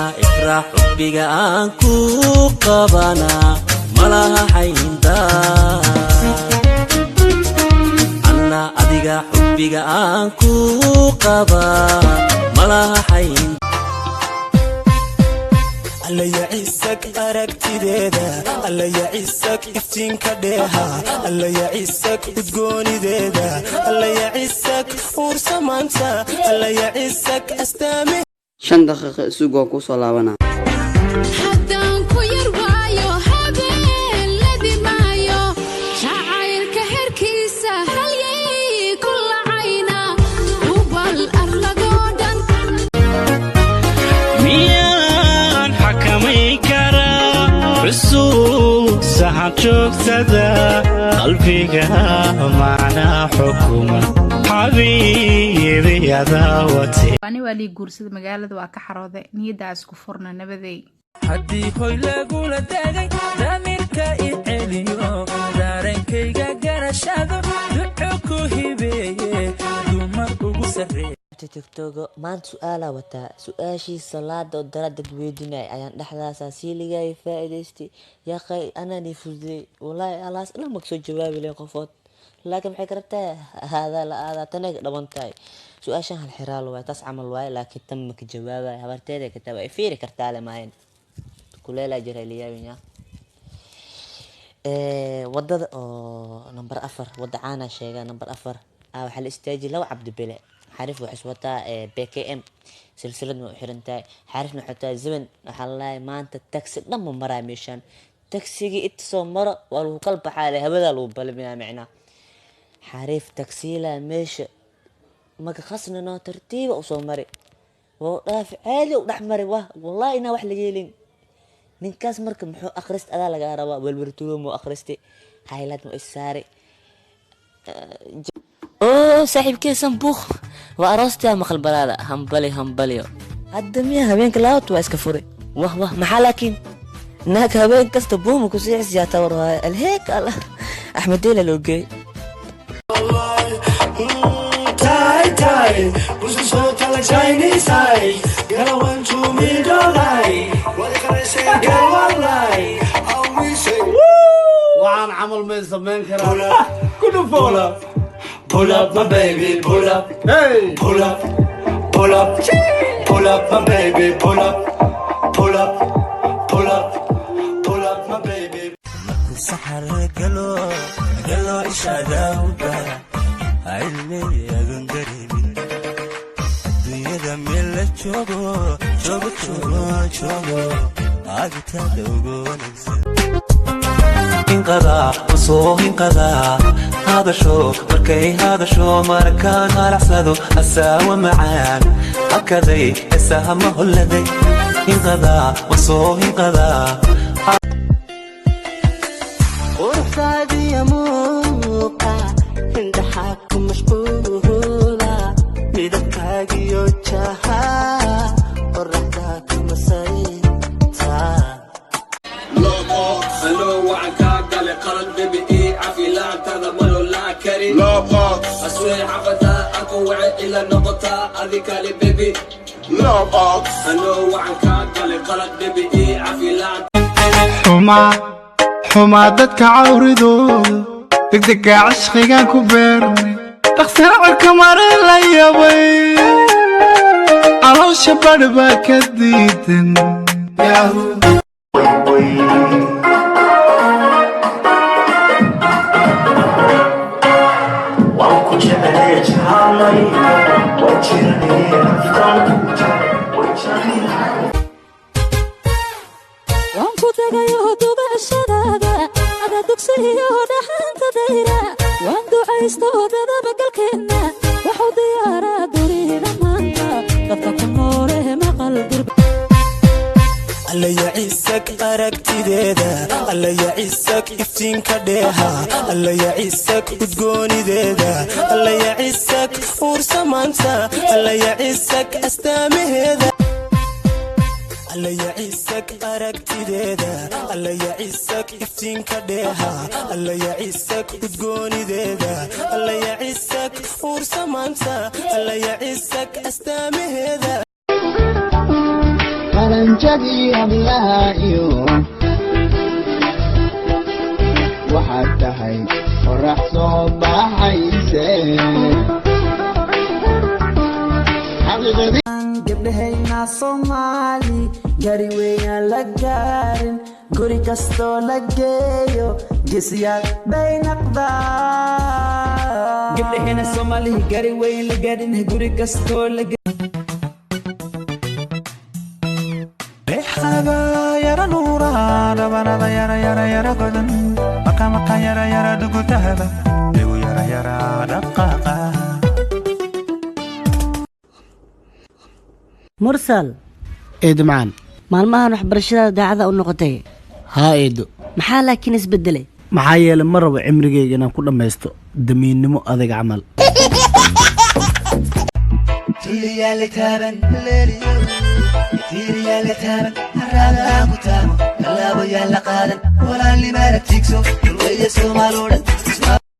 Anna Ifraax, xubbiga aan ku qabanaa malaha xayndaa. Anna adiga xubbiga aan ku qabaa malaha xayn. Alla yacisak aragtideeda, Alla yacisak iftiinka dheeha, Alla yacisak udgoonideeda, Alla yacisak uursamaanta, Alla yacisak astaame. 5 daqiiqo isug, waa kusoo laabanaa. Haddaan ku yar waayo, habeenladi maayo jacaylka herkiisa, halyay ku lacayna hubal arlagoo dhan. Miyaan xakamayn karaa xusuusaha joogtada qalbiga, macnaa xukuma xabiibi adaawate? Ani waa lii guursada, magaalada waa ka xarooday, niyaddaa isku furna, nabadey. Haddii hoy lagula degay, damirka i celiyo, dareenkayga garashado, duco ku hibeeye, dumar ugu sarreeye. TikToka maanta su-aalaa wataa. Su-aashii salaada oo dara dad weydiinay ayaan dhexdaasaa siiligay faa'iidaystay. Yaqay, anaan ii fududey wallaahi, alaas dhan ma kasoo jawaabi lahayn qofood, laakiin maxay ka rabtaa haadaa la aadaa, tanay ka dhaban tahay. Su-aashan hal xiraal waay, taas camal waaye, laakiin tan ma ka jawaabayo. Habarteeda ka taa ay fiiri kartaa le maahayn, kuleelaa jira liyaabin ya. Wadada oo number 4, wada caana sheega, number 4 waxaa la istaajiyay laba Cabdibile. Xarif waxay is wataa BKM, silsilad ma u xiran tahay, xarifna waxay tahay zaman. Waxaa lalahay maanta taxi dhan ma maraa meeshaan, taxigii inta soo maro waa lagu kala baxaa le, hawadaa lagu balminaa micnaa. Xariif taksiila meesha maka khasnano, tartiiba usoo mari, waa dhaafi, caadi u dhex mari. Wah, wallahi inaa wax laga helin ninkaas. Marka muxuu akhrist adaa lagaa rabaa? Welwertulo muu akhristay, highlight mu is saari. Oo saaxiibkee Sanbuuq waa aroostaa, maqal balaada, hambali hambaliyo. Hadda miya habeenka laabad waa iska furay? Wah wah, maxaa laakiin naag habeen kasta buuma ku siixisiyaa tawar waaye. Alheek Allah, Axmed Deela loo geey. Tai tai, Chinese eye, girl, I want to meet all night. What can I say, girl, wallahi, I wish I Waxaan camal may samayn karaa. Pull up, pull up, my baby, pull up, hey, pull up, pull up, pull up, my baby, pull up, pull up, pull up, pull up, my baby. Saxar galo galo ishaadawga cilmiyadan dareemin, adduunyada meel la joogo joogo joogo joogo, agtaada ugu wanaagsan. Hinqadaa, soo hinqadaa, hadasho markay hadasho, markaan halacsado, asaawa macaan hakaday, heesaha ma holladay. Hinqadaa, soo hinqadaa. Quruxdaadiya muuqa, indhaxaa ku mashquula, midabkaagiyo jaha, qoraxdaa ku masayta. Anoo waxaan kaa galay qalad, baby, ii cafi, laantada malo laa karin. Aswee xafadaa aku wace ila noqotaa adi kale, baby. Anoo waxaan kaa galay qalad, baby, ii cafi laan. Xumaa xumaa dadka cawridooda, degdega cishqigaan ku beernay, dhaqsana cirka mare la yabay, caloosha badh baa ka diidan. Waan ku jeclay jeclay, waa jirnay naftaan ku jeclay, way jeclay. Waan ku tagayo dubashadaada, ada dugsiyo dhaxanta dayra, waan ducaysto dadabagalkeenna, waxu diyaaraa dunida maanta dadka ku noole maqal dirba. Alla yacisak aragtideeda, Alla yacisak iftiinka dheeha, Alla yacisak udgoonideeda, Alla yacisak uursamaanta, Alla yacisak astaamaheeda. Alla yacisak aragtideeda, Alla yacisak iftiinka dheeha, Alla yacisak udgoonideeda, Alla yacisak uursamaanta, Alla yacisak astaamaheeda. Qalanjay. Xaragadii hablaha iyo waxaad tahay qorax soo baxayse. Gabdhahayna Soomaali gari weynaan la gaarin, guri kastoo la geeyo geesiyaal bay naqdaan. Gabdhahayna Soomaali gari weyn la gaarin, guri kastoo la Dhexda yara nuura, dhabanada yara yara yara godan, maqa maqa yara yara dhugutahaba, igu yara yara dhaqaaqa. Mursal. Eedo macaan. Maalmahan waxbarashadaada daacada u noqotay. Haa, eedo. Maxaa laakiin isbedelay? Maxaa yeelay, ma rabo cimrigayga inaan ku dhammaysto damiinnimo adag camal. Tulliyaale taaban leeliyo, tiiriyaale taaban, haraagaan ku taamo, tallaabo yaala qaadan, walaalnimaana tiigso, dulweeye Soomaaloo dhan.